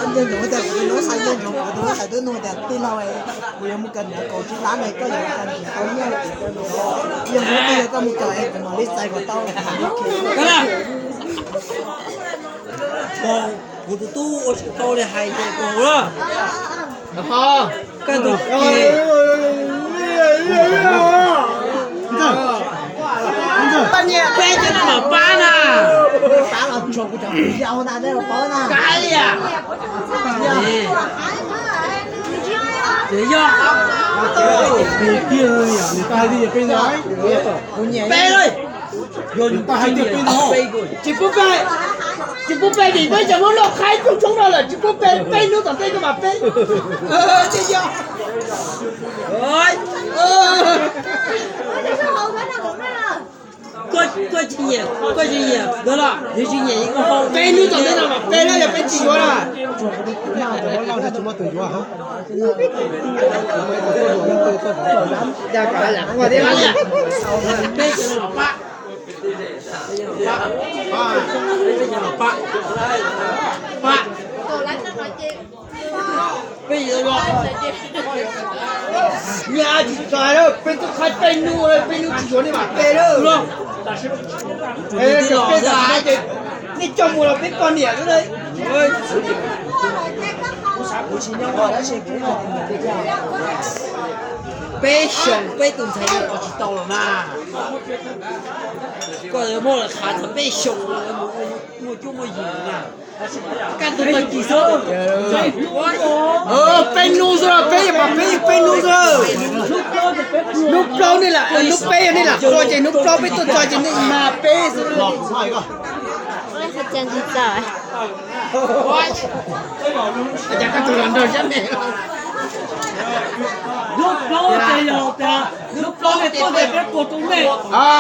Ntseeg ntsoov tias kuv tus lub xaiv, ntseeg ntsoov kuv tus lub xaiv twb nug tias tij laug, kuv yuav mus kawm ntawv kaum tsib lab ne, koj yuav kawm ntawv tau nyiaj, yog hnub twg yog koj mus kawm es kuv mam li txais kom tau. Kuv tus tub ua tsis tau li hais ces kaus lawm. Koj tus peb cov no mam pab na. Kav liam. Yog, peb lawm. Yog tsis pub pe, tsis pub pe vim peb cov Hmoob loj qhaib tsooj tshoob no lawm, tsis pub pe, peb hnub tom ntej koj mam pe. Koj tsis nyiam, yog tsis nyiam, peb hnub tom ntej no mam pe na, yog peb tsis yuav na. Peb cov no pab. Peb yuav, nyias tsis txais lawm, peb twb qhaib peb hnub, peb hnub tsis yuav nej mam pe lawm. Nej coj mus los peb poj niam xwb. Peb xyoos peb tus ntxhais no tos tsis tau los mas. Koj yuav muab lawv qhav txog peb xyoos muaj cuab muaj yig na. Kaj ntug tag kis xwb. Peb hnub xwb, peb yuav pab peb, peb hnub xwb. Hnub plaub nej lam, hnub peb yog nej lam qhua ces hnub plaub peb tuaj txog ces nej mag peb xwb. Ua cas koj tus los nrog Zab me. Hnub plaub ces yog tias hnub plaub nej tuaj ces peb puas tus nej.